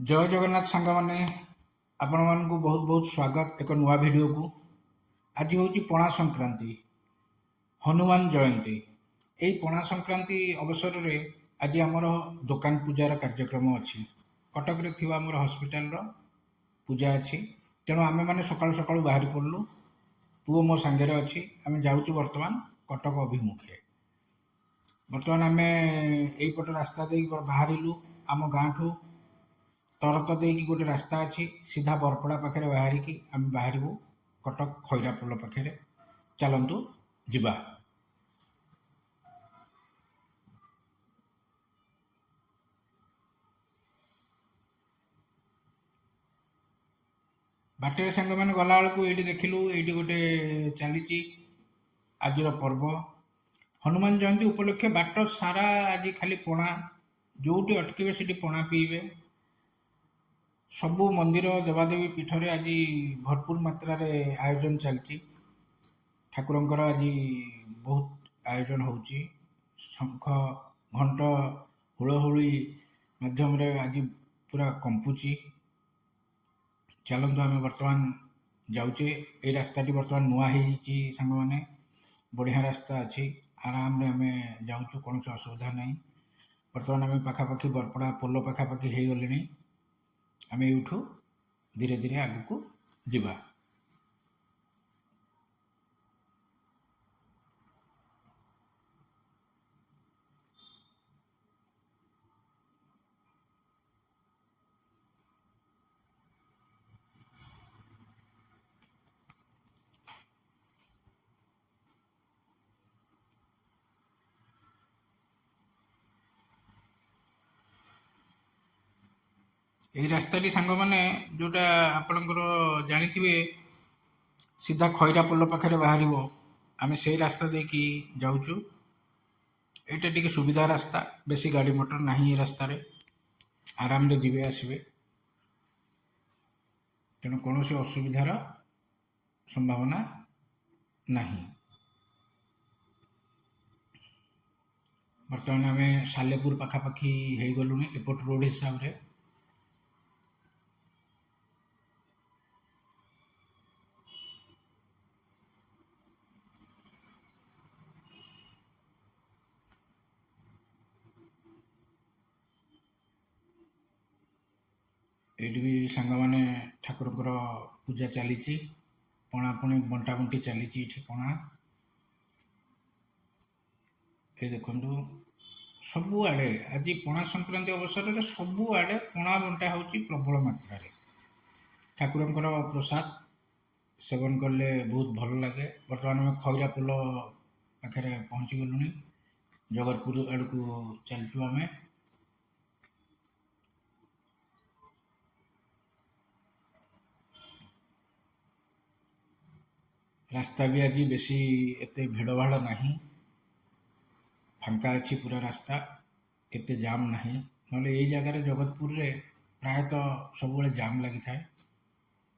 ଜୟ ଜଗନ୍ନାଥ ସାଙ୍ଗମାନେ, ଆପଣମାନଙ୍କୁ ବହୁତ ବହୁତ ସ୍ୱାଗତ ଏକ ନୂଆ ଭିଡ଼ିଓକୁ। ଆଜି ହେଉଛି ପଣା ସଂକ୍ରାନ୍ତି, ହନୁମାନ ଜୟନ୍ତୀ। ଏହି ପଣା ସଂକ୍ରାନ୍ତି ଅବସରରେ ଆଜି ଆମର ଦୋକାନ ପୂଜାର କାର୍ଯ୍ୟକ୍ରମ ଅଛି। କଟକରେ ଥିବା ଆମର ହସ୍ପିଟାଲର ପୂଜା ଅଛି। ତେଣୁ ଆମେମାନେ ସକାଳୁ ସକାଳୁ ବାହାରି ପଡ଼ିଲୁ। ପୁଅ ମୋ ସାଙ୍ଗରେ ଅଛି। ଆମେ ଯାଉଛୁ ବର୍ତ୍ତମାନ କଟକ ଅଭିମୁଖେ। ବର୍ତ୍ତମାନ ଆମେ ଏଇପଟ ରାସ୍ତା ଦେଇକି ବାହାରିଲୁ ଆମ ଗାଁଠୁ। ତରତ ଦେଇକି ଗୋଟେ ରାସ୍ତା ଅଛି, ସିଧା ବରପଡ଼ା ପାଖରେ ବାହାରିକି ଆମେ ବାହାରିବୁ କଟକ ଖଇରା ପୋଲ ପାଖରେ। ଚାଲନ୍ତୁ ଯିବା। ବାଟରେ ସାଙ୍ଗମାନେ ଗଲାବେଳକୁ ଏଇଠି ଦେଖିଲୁ, ଏଇଠି ଗୋଟେ ଚାଲିଛି ଆଜିର ପର୍ବ ହନୁମାନ ଜୟନ୍ତୀ ଉପଲକ୍ଷେ। ବାଟ ସାରା ଆଜି ଖାଲି ପଣା, ଯେଉଁଠି ଅଟକିବେ ସେଠି ପଣା ପିଇବେ। ସବୁ ମନ୍ଦିର ଦେବାଦେବୀ ପୀଠରେ ଆଜି ଭରପୁର ମାତ୍ରାରେ ଆୟୋଜନ ଚାଲିଛି। ଠାକୁରଙ୍କର ଆଜି ବହୁତ ଆୟୋଜନ ହେଉଛି। ଶଙ୍ଖ, ଘଣ୍ଟ, ହୁଳହୁଳି ମାଧ୍ୟମରେ ଆଜି ପୁରା କମ୍ପୁଛି। ଚାଲନ୍ତୁ, ଆମେ ବର୍ତ୍ତମାନ ଯାଉଛେ। ଏଇ ରାସ୍ତାଟି ବର୍ତ୍ତମାନ ନୂଆ ହେଇଯାଇଛି ସାଙ୍ଗମାନେ, ବଢ଼ିଆ ରାସ୍ତା ଅଛି। ଆରାମରେ ଆମେ ଯାଉଛୁ, କୌଣସି ଅସୁବିଧା ନାହିଁ। ବର୍ତ୍ତମାନ ଆମେ ପାଖାପାଖି ବରପଡ଼ା ପୋଲ ପାଖାପାଖି ହେଇଗଲେଣି। ଆମେ ଏଇଠୁ ଧୀରେ ଧୀରେ ଆଗକୁ ଯିବା। ଏଇ ରାସ୍ତାଟି ସାଙ୍ଗମାନେ, ଯେଉଁଟା ଆପଣଙ୍କର ଜାଣିଥିବେ, ସିଧା ଖଇରା ପୋଲ ପାଖରେ ବାହାରିବ। ଆମେ ସେଇ ରାସ୍ତା ଦେଇକି ଯାଉଛୁ। ଏଇଟା ଟିକେ ସୁବିଧା ରାସ୍ତା, ବେଶୀ ଗାଡ଼ି ମଟର ନାହିଁ ଏ ରାସ୍ତାରେ। ଆରାମରେ ଯିବେ ଆସିବେ, ତେଣୁ କୌଣସି ଅସୁବିଧାର ସମ୍ଭାବନା ନାହିଁ। ବର୍ତ୍ତମାନ ଆମେ ସାଲେପୁର ପାଖାପାଖି ହେଇଗଲୁଣି ଏପଟ ରୋଡ଼ ହିସାବରେ। ଏଇଠି ବି ସାଙ୍ଗମାନେ ଠାକୁରଙ୍କର ପୂଜା ଚାଲିଛି, ପଣା ପୁଣି ବଣ୍ଟା ବଣ୍ଟି ଚାଲିଛି ଏଠି ପଣା। ଏ ଦେଖନ୍ତୁ, ସବୁଆଡ଼େ ଆଜି ପଣା ସଂକ୍ରାନ୍ତି ଅବସରରେ ସବୁଆଡ଼େ ପଣା ବଣ୍ଟା ହେଉଛି ପ୍ରବଳ ମାତ୍ରାରେ। ଠାକୁରଙ୍କର ପ୍ରସାଦ ସେବନ କଲେ ବହୁତ ଭଲ ଲାଗେ। ବର୍ତ୍ତମାନ ଆମେ ଖଇରା ପୋଲ ପାଖରେ ପହଞ୍ଚିଗଲୁଣି। ଜଗତପୁର ଆଡ଼କୁ ଚାଲିଛୁ ଆମେ। ରାସ୍ତା ବି ଆଜି ବେଶୀ ଏତେ ଭିଡ଼ଭାଡ଼ ନାହିଁ, ଫାଙ୍କା ଅଛି ପୁରା ରାସ୍ତା, ଏତେ ଜାମ୍ ନାହିଁ। ନହେଲେ ଏଇ ଜାଗାରେ ଜଗତପୁରରେ ପ୍ରାୟତଃ ସବୁବେଳେ ଜାମ୍ ଲାଗିଥାଏ,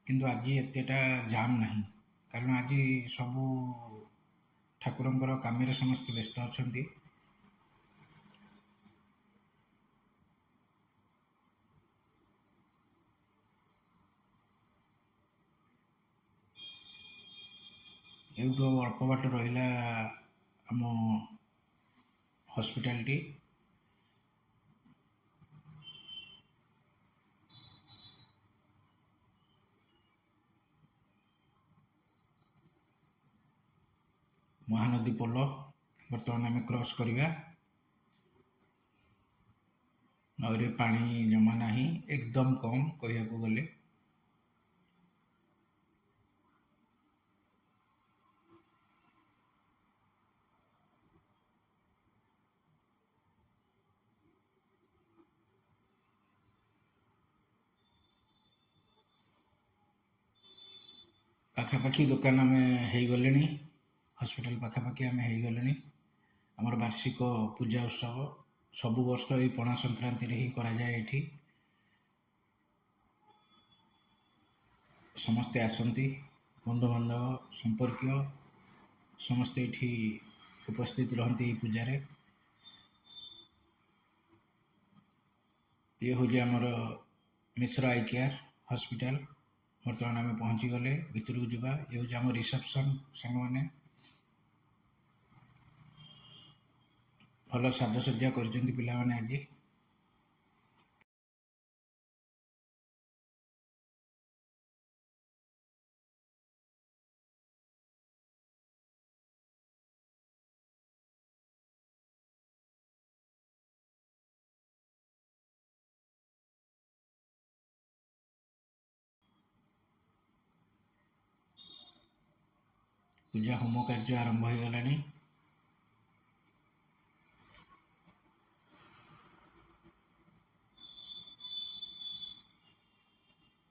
କିନ୍ତୁ ଆଜି ଏତେଟା ଜାମ୍ ନାହିଁ, କାରଣ ଆଜି ସବୁ ଠାକୁରଙ୍କର କାମରେ ସମସ୍ତେ ବ୍ୟସ୍ତ ଅଛନ୍ତି। ଏଇଠୁ ଆଉ ଅଳ୍ପ ବାଟ ରହିଲା ଆମ ହସ୍ପିଟାଲଟି। ମହାନଦୀ ପୋଲ ବର୍ତ୍ତମାନ ଆମେ କ୍ରସ୍ କରିବା। ନଈରେ ପାଣି ଜମା ନାହିଁ, ଏକଦମ କମ୍ କହିବାକୁ ଗଲେ। ପାଖାପାଖି ଦୋକାନ ଆମେ ହେଇଗଲେଣି, ହସ୍ପିଟାଲ ପାଖାପାଖି ଆମେ ହେଇଗଲେଣି। ଆମର ବାର୍ଷିକ ପୂଜା ଉତ୍ସବ ସବୁ ବର୍ଷ ଏଇ ପଣା ସଂକ୍ରାନ୍ତିରେ ହିଁ କରାଯାଏ। ଏଠି ସମସ୍ତେ ଆସନ୍ତି, ବନ୍ଧୁବାନ୍ଧବ, ସମ୍ପର୍କୀୟ ସମସ୍ତେ ଏଠି ଉପସ୍ଥିତ ରହନ୍ତି ଏଇ ପୂଜାରେ। ଇଏ ହେଉଛି ଆମର ମିଶ୍ର I care hospital. ବର୍ତ୍ତମାନ ଆମେ ପହଞ୍ଚିଗଲେ, ଭିତରକୁ ଯିବା। ଏ ହେଉଛି ଆମ ରିସେପସନ୍। ସାଙ୍ଗମାନେ, ଭଲ ସାଜସଜ୍ଜା କରିଛନ୍ତି ପିଲାମାନେ ଆଜି। ପୂଜା ହୋମ କାର୍ଯ୍ୟ ଆରମ୍ଭ ହୋଇଗଲାଣି।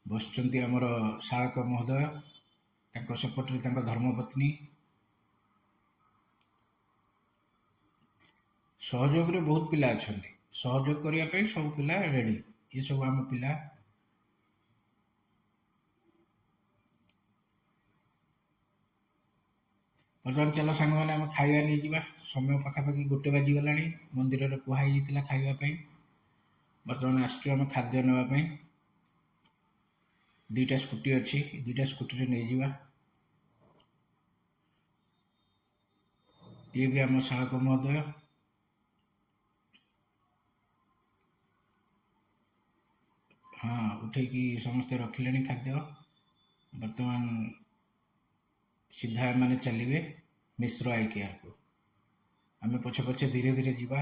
ବସିଛନ୍ତି ଆମର ଶାଳକ ମହୋଦୟ, ତାଙ୍କ ସେପଟରେ ତାଙ୍କ ଧର୍ମପତ୍ନୀ। ସହଯୋଗରେ ବହୁତ ପିଲା ଅଛନ୍ତି, ସହଯୋଗ କରିବା ପାଇଁ ସବୁ ପିଲା ରେଡ଼ି। ଏସବୁ ଆମ ପିଲା। ବର୍ତ୍ତମାନ ଚାଲ ସାଙ୍ଗମାନେ, ଆମେ ଖାଇବା ନେଇଯିବା। ସମୟ ପାଖାପାଖି 1 ବାଜିଗଲାଣି। ମନ୍ଦିରରେ କୁହା ହେଇଯାଇଥିଲା ଖାଇବା ପାଇଁ। ବର୍ତ୍ତମାନ ଆସିଛୁ ଆମେ ଖାଦ୍ୟ ନେବା ପାଇଁ। 2ଟା ସ୍କୁଟି ଅଛି, 2ଟା ସ୍କୁଟିରେ ନେଇଯିବା। ଇଏ ବି ଆମ ଶାଳକ ମହୋଦୟ। ହଁ, ଉଠେଇକି ସମସ୍ତେ ରଖିଲେଣି ଖାଦ୍ୟ। ବର୍ତ୍ତମାନ ସିଧା ଏମାନେ ଚାଲିବେ ମିଶ୍ର I କେୟାରକୁ। ଆମେ ପଛେ ପଛେ ଧୀରେ ଧୀରେ ଯିବା।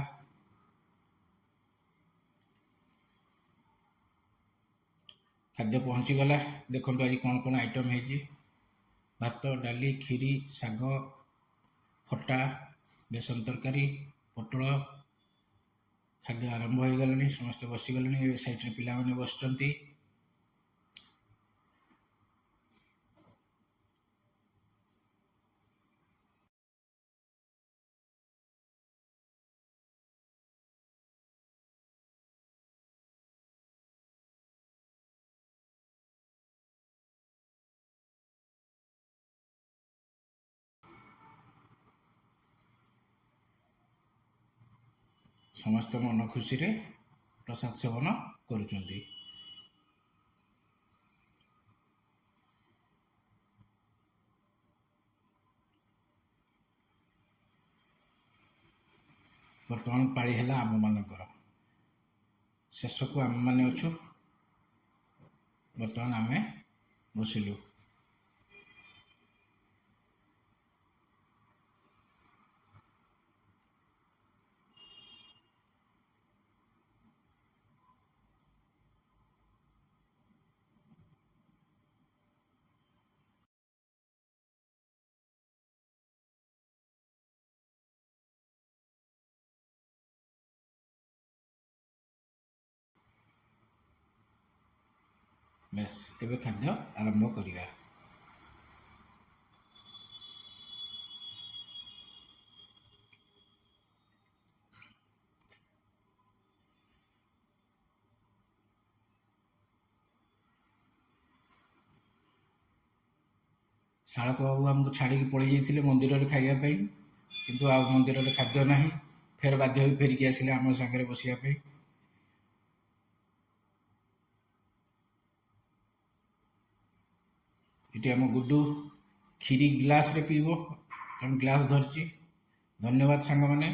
ଖାଦ୍ୟ ପହଞ୍ଚିଗଲା। ଦେଖନ୍ତୁ ଆଜି କ'ଣ କ'ଣ ଆଇଟମ୍ ହେଇଛି। ଭାତ, ଡାଲି, କ୍ଷୀରି, ଶାଗ, ଖଟା, ବେସନ ତରକାରୀ, ପୋଟଳ। ଖାଦ୍ୟ ଆରମ୍ଭ ହୋଇଗଲାଣି, ସମସ୍ତେ ବସିଗଲେଣି। ଏ ସାଇଡ଼୍ରେ ପିଲାମାନେ ବସିଛନ୍ତି। ସମସ୍ତେ ମନ ଖୁସିରେ ପ୍ରସାଦ ସେବନ କରୁଛନ୍ତି। ବର୍ତ୍ତମାନ ପାଳି ହେଲା ଆମମାନଙ୍କର, ଶେଷକୁ ଆମେମାନେ ଅଛୁ। ବର୍ତ୍ତମାନ ଆମେ ବସିଲୁ। ବେଶ, ଏବେ ଖାଦ୍ୟ ଆରମ୍ଭ କରିବା। ଶାଳକ ବାବୁ ଆମକୁ ଛାଡ଼ିକି ପଳେଇ ଯାଇଥିଲେ ମନ୍ଦିରରେ ଖାଇବା ପାଇଁ, କିନ୍ତୁ ଆଉ ମନ୍ଦିରରେ ଖାଦ୍ୟ ନାହିଁ। ଫେର ବାଧ୍ୟ ହୋଇ ଫେରିକି ଆସିଲେ ଆମ ସାଙ୍ଗରେ ବସିବା ପାଇଁ। ଏଠି ଆମ ଗୁଡୁ କ୍ଷୀରି ଗ୍ଲାସରେ ପିଇବ, କାରଣ ଗ୍ଲାସ୍ ଧରିଛି। ଧନ୍ୟବାଦ ସାଙ୍ଗମାନେ।